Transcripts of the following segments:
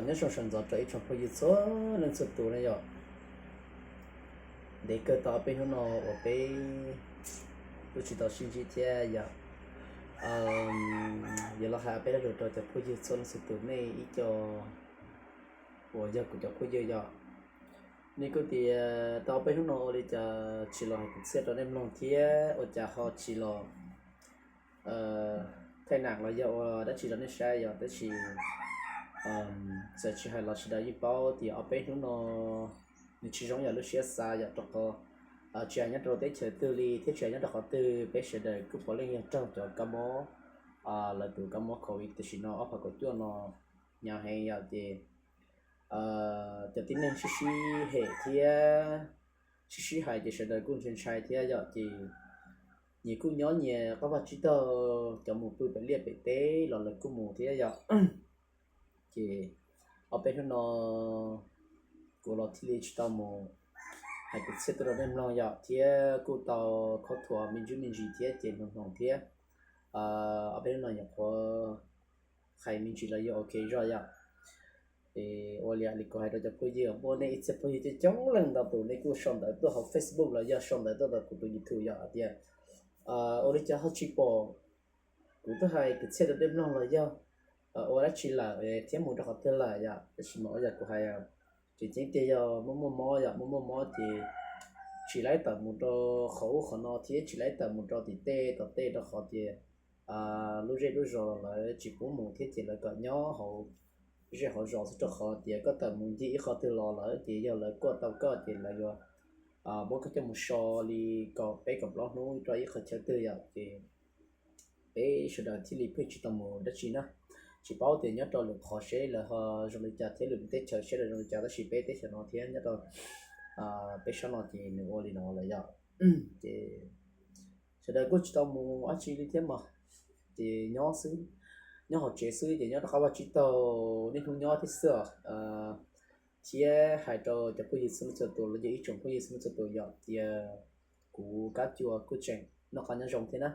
Nyob zoo sawv ntxov rau ib tsoom phooj ywg txhua leej txhua tus na yom. Ntev kawg tau ob peb hnub no uas peb twb tsis tau sib ntsib thiab yom. Yuav los hais peb lo lus rau cov phooj ywg txhua leej txhua tus nej ib co uas yog kuv cov phooj ywg yom. Nej kuj tias tau ob peb hnub no ua li cas tsis los hais kwv txhiaj rau nej mloog thiab ua cas ho tsis los thaij nam los yog ua dab tsi rau nej saib yom, tab sis txawm tsis hais los sawv daws yeej paub tias ob peb hnub no nws tsis zoo yam lub siab xav yom, rau qhov tsis hais nyob rau teb chaws twg li thiab tsis hais nyob rau qhov twg peb sawv daws kuj puav leej yog raug cov kab mob, lawv tus kab mob covid tam sim no ob phav kaum cuaj no hnyav heev yom, ces cov tib neeg sib sib hem thiab sib sib hais ces sawv daws kuj ntshai ntshai thiab yom, ces nyias kuj nyob nyias qab vaj tsib taug, cov mus pw pem liaj pem teb los lawv kuj mus thiab yom. Ces ob peb hnub no kuv los thiaj li tsis tau mus hais kwv txhiaj tuaj rau nej mloog yom, thiab kuj tau khaub thuas me ntsis me ntsis thiab ces hnoos hnoos thiab. Ob peb hnub no nyuam qhuav hais me ntsis los yog ok zog yom. Ua li kuv hais rau cov phooj ywg, muaj nej ib txhia phooj ywg coob coob leej ntau tus nej kuj sau ntawv tuaj hauv Facebook los yog sau ntawv tuaj rau kuv tus YouTube yom hais tias ua li cas ho tsis pom kuv tuaj hais kwv txhiaj rau nej mloog los yog ua dab tsi lawm thiab mus rau qhov twg lawm yom, tab sis mas ua yog kuv hais tseem ceeb tiag yog muaj muaj mob yom, muaj muaj mob ces tsis laib tawm mus rau qhov ub qhov no thiab tsis laib tawm mus rau tim tej tom tej rau qhov tias lub zej lub zos lawv tsis pub mus thiab ces lawv kom nyob hauv zej hauv zos xwb, rau qhov tias koj tawm mus ncig ib qho twg los lawm ces yog lawv kuaj tau koj ces lawv yuav muab koj coj mus so li kaum peb kaum plaub hnub rau ib qho chaw twg yom, ces peb sawv daws thiaj li pheej tsis tau mus dab tsi na. Tsis paub tias nyob rau lwm qhov seb lawv ho zoo li cas thiab lwm teb chaws seb lawv zoo li cas, tab sis peb teb chaws no thiab nyob rau peb sab no ces nws ua li no lawm yom. Ces sawv daws kuj tsis tau mus dab tsi li thiab mas, ces nyob xwb, nyob hauv tsev xwb ces nyob rau qab vaj tsib taug niaj hnub nyob thiab xwb os. Thiab hais rau cov phooj ywg txhua leej txhua tus los yog ib tsoom phooj ywg txhua leej txhua tus yom, tias kuv Kab Cua kuj tseem noj qab nyob zoo thiab na,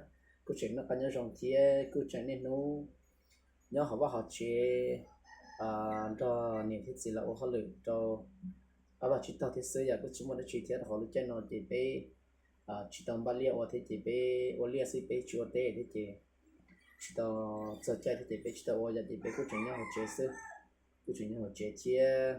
kuj tseem noj qab nyob zoo thiab kuj tseem niaj hnub nyob hauv vaj hauv tsev nrog niam thiab txiv lawv ua hauj lwm rau qab vaj tsib taug thiab xwb yom, kuj tsis muaj dab tsi thiab rau qhov lub caij no ces peb tsis tau npaj liaj ua thiab ces peb ua liaj xwb peb tsis ua teb thiab ces tsis tau txog caij thiab ces peb tsis tau ua yom, ces peb kuj tseem nyob hauv tsev xwb, kuj tseem nyob hauv tsev thiab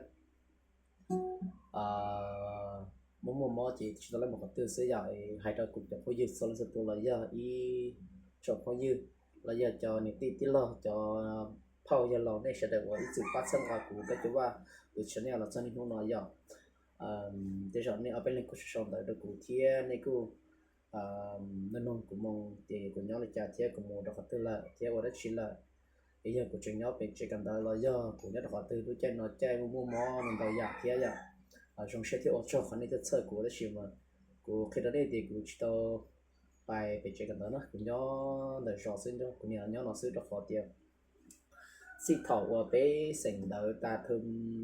muaj muaj mob ces tsis tau laib mus qhov twg xwb yom. Hais rau kuv cov phooj ywg txhua leej txhua tus los yog ib tsoom phooj ywg los yog cov niam tij tij laug cov phauj yawg laus nej sawv daws uas ib txwm pab txhawb nqa kuv Kab Cua Vaj tus channel los txog niaj hnub no yom. Tej zaum nej ob peb leeg kuj sau ntawv rau kuv thiab nej kuj nug nug kuv moo ces kuv nyob li cas thiab kuv mus rau qhov twg lawm thiab ua dab tsi lawm. Es yog kuv tseem nyob pem tsev kawm ntawv los yog kuv nyob rau qhov twg, lub caij no caij muaj muaj mob no ntau yam thiab yom. Zoo siab thiab ua tsaug qhov nej tuaj txhawj kuv, tab sis mas kuv qhia rau nej tias kuv tsis tau pais pem tsev kawm ntawv na, kuv nyob ntawm zos xwb, kuv niam nyob no xwb rau qhov tias txij thaum uas peb xeem ntawv tas thawm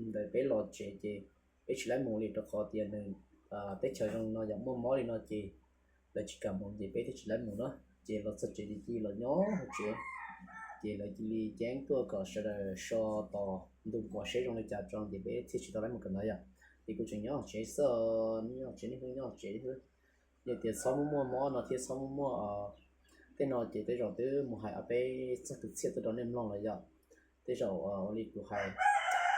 ntawd peb los tsev ces peb tsis laib mus li rau qhov tias nws teb chaws zoo no yom, muaj mob li no ces lawv tsis kam mus ces peb thiaj tsis laib mus na. Ces los txog tsev ces cia li los nyob hauv tsev, ces lawv cia li ceeb tuaj kom sawv daws so tos ntu puas seb zoo li cas tso ces peb thiaj tsis tau laib mus kawm ntawv yom. Ces kuv tseem nyob hauv tsev xwb, nyob hauv tsev niaj hnub nyob hauv tsev xwb. Yog tias txhob muaj muaj mob no thiab txhob muaj muaj tej no ces tej zaum twb mus hais ob peb txoj kwv txhiaj tuaj rau nej mloog lawm yom. Tej zaum ua li kuv hais,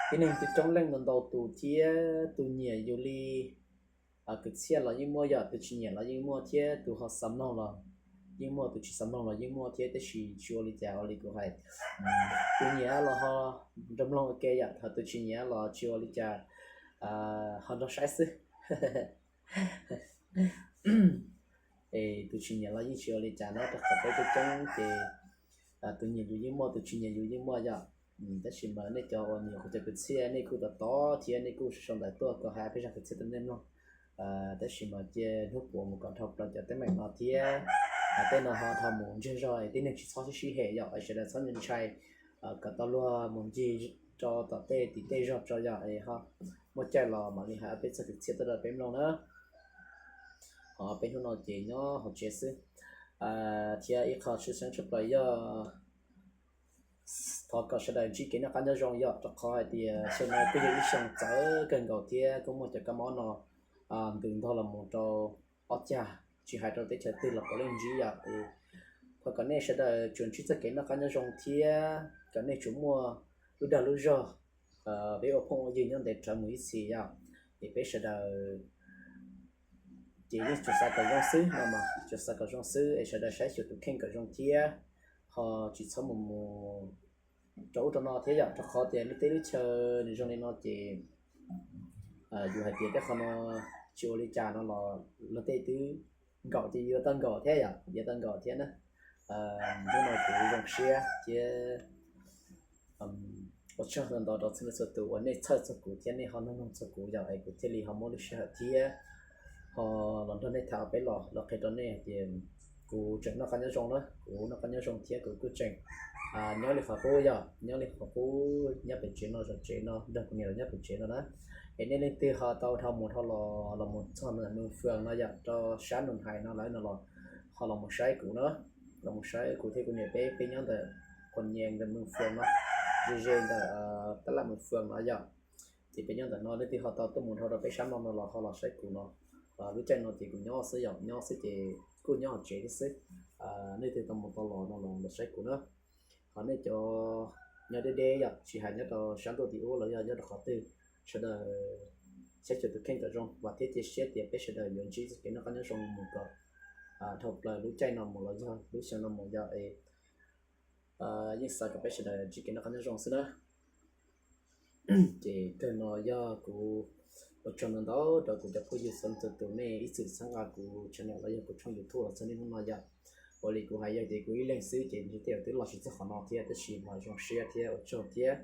tib neeg coob coob leej ntau ntau tus thiab tus nyiam yus li kwv txhiaj los yeej muaj yom, tus tsis nyiam los yeej muaj thiab tus ho xav mloog los yeej muaj, tus tsis xav mloog los yeej muaj thiab, tab sis tsis ua li cas, ua li kuv hais, tus nyiam los ho nrog mloog ua ke yom, ho tus tsis nyiam los tsis ua li cas, ho nrog saib xwb. Es tus tsis nyiam los yeej tsis ua li cas na, rau qhov peb coob coob ces tus nyiam yus yeej muaj, tus tsis nyiam yus yeej muaj yom. Tab sis mas nej cov uas nyiam kuv cov kwv txhiaj nej kuj tos tos thiab nej kuj sau ntawv tuaj kom hais peb zaj kwv txhiaj rau nej mloog. Tab sis mas cia hnub puas mus kom dhau plaws cov teeb meem no thiab tej no ho dhau mus ntsiag zog es tib neeg tsis txhob sib sib hem yom, es sawv daws txhob ntshai, kom tau luag mus ncig rau tom tej tim tej zog tso yom, es ho muaj caij los mam li hais ob peb txoj kwv txhiaj tuaj rau peb mloog na. Ho peb hnub no ces nyob hauv tsev xwb. Thiab ib qho tshwj xeeb tshaj plaws yog Thov kom sawv daws ntsib kev noj qab nyob zoo yom, rau qhov hais tias xyoo no kuj yog ib xyoo txawv kawg nkaus thiab kuj muaj cov kab mob no ntws ntog los mus rau ob cag, tsis hais rau teb chaws twg los puav leej ntsib yom. Thov kom nej sawv daws tsuas ntsib txoj kev noj qab nyob zoo thiab kom nej tsuas muaj lub dag lub zog, peb ua phooj ua ywg nyob ntev rawv mus ib txhis yom. Es peb sawv daws ces yeej tsuas xav kom zoo xwb no mas, tsuas xav kom zoo xwb es sawv daws saib xyuas tus kheej kom zoo thiab ho tsis txhob mus mus rau ub rau no thiab yom, rau qhov tias lub teb lub chaw nws zoo li no ces yus hais tias tej qhov no tsis ua li cas no los luag tej twb nkaum ces yuav tau nkaum thiab yom, yuav tau nkaum thiab na. Hnub no kuv zoo siab thiab ua tsaug ntau ntau rau txhua leej txhua tus uas nej txhawj txog kuv thiab nej ho mloog mloog txog kuv yom, es kuv thiaj li ho muab lub sij hawm thiab ho los nrog nej tham peb los los qhia rau nej hais tias kuv tseem noj qab nyob zoo na, kuv noj qab nyob zoo thiab kuv kuj tseem nyob li qhov qub yom, nyob li qhov qub nyob pem tsev no, zov tsev no, nrog kuv niam los nyob pem tsev no na. Es nej leej twg ho tau dhau mus dhau los los mus txog Mws Fwm no yom, rau sab Nus Hais no lawm no los ho los mus saib kuv na, los mus saib kuv thiab kuv niam peb, peb nyob ntawm Qhuas Nyas ntawm Mws Fwm no, ze ze ntawm tab laj Mws Fwm no yom. Ces peb nyob ntawm no, leej twg ho tau tuaj mus dhau rau peb sab no no los ho los saib kuv no. Lub caij no ces kuv nyob xwb yom, nyob xwb ces kuj nyob hauv tsev thiab xwb. Nej twg tau mus tau los no los los saib kuv na. Ho nej cov nyob deb deb yom, tsis hais nyob rau sab ntuj tim ub los yog nyob rau qhov twg, sawv daws saib xyuas tus kheej kom zoo, vam thiab cia siab tias peb sawv daws yuav ntsib txoj kev noj qab nyob zoo mus kom dhau plaws lub caij no mus los yog lub xyoo no mus yom. Es yeej xav kom peb sawv daws ntsib kev noj qab nyob zoo xwb na. Ces kawg no yog kuv ua tsaug ntau ntau rau kuv cov phooj ywg txhua leej txhua tus nej ib txwm txhawb nqa kuv channel los yog kuv tshooj YouTube los txog niaj hnub no yom. Ua li kuv hais yog tias kuv ib leeg xwb ces nws tej zaum twb los tsis txog qhov no thiab, tab sis mas zoo siab thiab ua tsaug thiab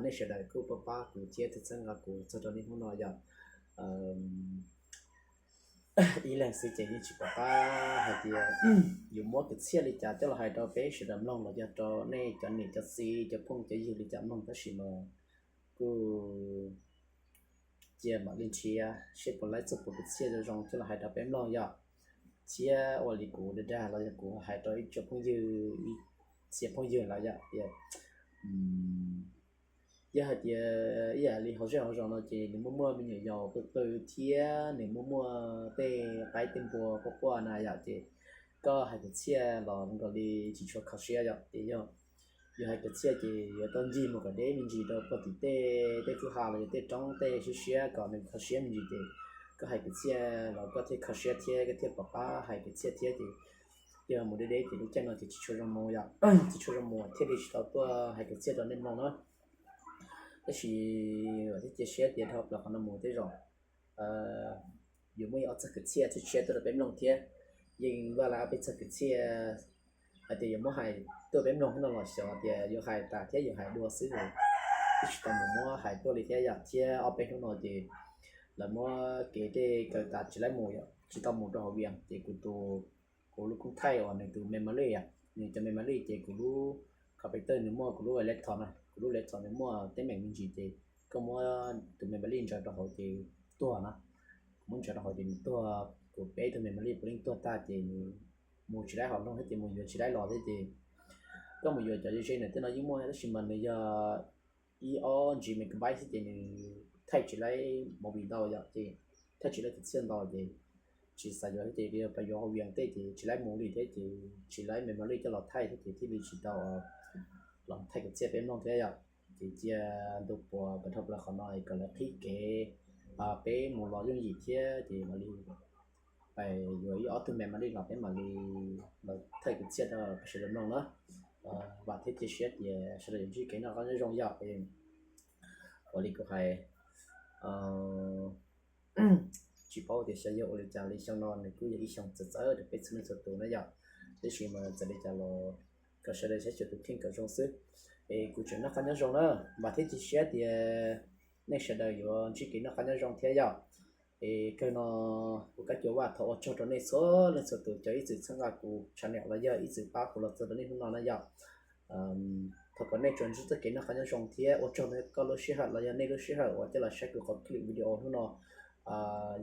nej sawv daws kuj pab pab kuv thiab txhawb nqa kuv txog rau niaj hnub no yom. Ib leeg xwb ces yeej tsis pom qab hais tias yuav muab kwv txhiaj li cas coj los hais rau peb sawv daws mloog los yog rau nej cov niam cov txiv cov phooj cov ywg li cas mloog, tab sis mas kuj cia mam li nrhiav seb puas laib txog puas kwv txhiaj zoo zoo coj los hais rau peb mloog yom. Thiab ua li kuv dag dag los yog kuv hais rau ib tsoom phooj ywg, ib txhia phooj ywg lawm yom, tias yog hais tias ib yam li hauv zej hauv zos no ces nws muaj muaj me nyuam yaus qw qw thiab nws muaj muaj tej qaib tej npua quaj quaj na yom, ces koj hais kwv txhiaj los nkaus li tsis tshua kho siab yom. Ces yog yus hais kwv txhiaj ces yuav tau ncig mus kom deb me ntsis rau puag tim tej, tej kwj ha los yog tej roob tej siab siab kom nws kho siab me ntsis ces koj hais kwv txhiaj los koj thiaj kho siab thiab koj thiaj pom qab hais kwv txhiaj thiab ces yog mus deb deb ces lub caij no ces tsis tshua zoo mus yom, tsis tshua zoo mus thiaj li tsis tau tuaj hais kwv txhiaj rau nej mloog na. Tab sis vam thiab cia siab tias dhau plaws qhov no mus tej zaum yuav muaj ib ob txog kwv txhiaj thiab tshiab tuaj rau peb mloog thiab. Yeej vaj lawv ob peb txog kwv txhiaj hais tias yuav muab hais tuaj peb mloog no los xyov tias yuav hais tas thiab yuav hais dua xwb, twb tsis tau mus muab hais tuaj li thiab yom. Thiab ob peb hnub no ces lawv muab kev tej kaw tas tsis laib mus yom, tsis tau mus rau hauv Vias ces kuv tus, kuv lub koob thaij uas nws tus memory, nws cov memory ces kuv lub computer nws muaj kuv lub laptop na, kuv lub laptop nws muaj teeb meem me ntsis ces koj muab tus memory ntsaws rau hauv ces tuag na. Kuv muab ntsaws rau hauv ces nws tuag, kuv peb tug memory puav leej tuag tag ces nws mus tsis laib hauv looj thiab ces mus yuav tsis laib los thiab ces koj mus yuav cov ze ze ntawm tej no yeej muaj tab sis mas nws yog ib ob G megabyte xwb ces nws thaij tsis laib movie ntau yom, ces thaij tsis laib kwv txhiaj ntau ces tsis xav yuav thiab ces pas yuav hauv Vias tej ces tsis laib movie thiab ces tsis laib memory coj los thaij thiab ces thiaj li tsis tau los thaij kwv txhiaj peb mloog thiab yom. Ces cia ntu puas kom dhau plaws qhov no kom lawv qhib kev peb mus los yooj yim thiab ces mam li pais yuav ib ob tug memory los peb mam li los thaij kwv txhiaj rau peb sawv daws mloog na. Vam thiab cia siab tias sawv daws yuav ntsib kev noj qab nyob zoo yom. Ua li kuv hais tsis paub tias xyov yog ua li cas li, xyoo no nws kuj yog ib xyoo txawv txawv rau peb txhua leej txhua tus na yom. Tab sis mas txawm li cas los kom sawv daws saib xyuas tus kheej kom zoo xwb. Es kuv tseem noj qab nyob zoo na, vam thiab cia siab tias nej sawv daws yuav ntsib kev noj qab nyob zoo thiab yom. Es kawg no kuv Kab Cua Vaj thov ua tsaug rau nej txhua leej txhua tus cov ib txwm txhawb nqa kuv channel los yog ib txwm pab kuv los txog rau niaj hnub no na yom. Thov kom nej tsuas ntsib txoj kev noj qab nyob zoo thiab ua tsaug ntawm koj lub sij hawm los yog nej lub sij hawm uas coj los saib kuv qhov clip video hnub no.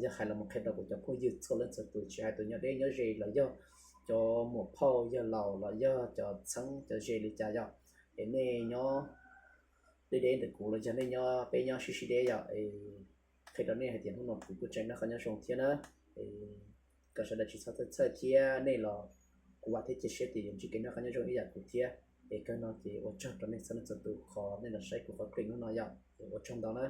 Yog hais los mus qhia rau kuv cov phooj ywg txhua leej txhua tus tsis hais tus nyob deb nyob ze los yog cov muam phauj yawg laus los yog cov txheeb cov ze li cas yom, es nej nyob deb deb ntawm kuv los yog nej nyob, peb nyob sib sib deb yom, es qhia rau nej hais tias hnub no kuv kuj tseem noj qab nyob zoo thiab na. Kom sawv daws tsis txhob txhawj thiab, nej los kuv vam thiab cia siab tias yuav ntsib kev noj qab nyob zoo ib yam kuv thiab. Es kawg no ces ua tsaug rau nej txhua leej txhua tus qhov nej los saib kuv qhov clip hnub no yom, ua tsaug ntau na.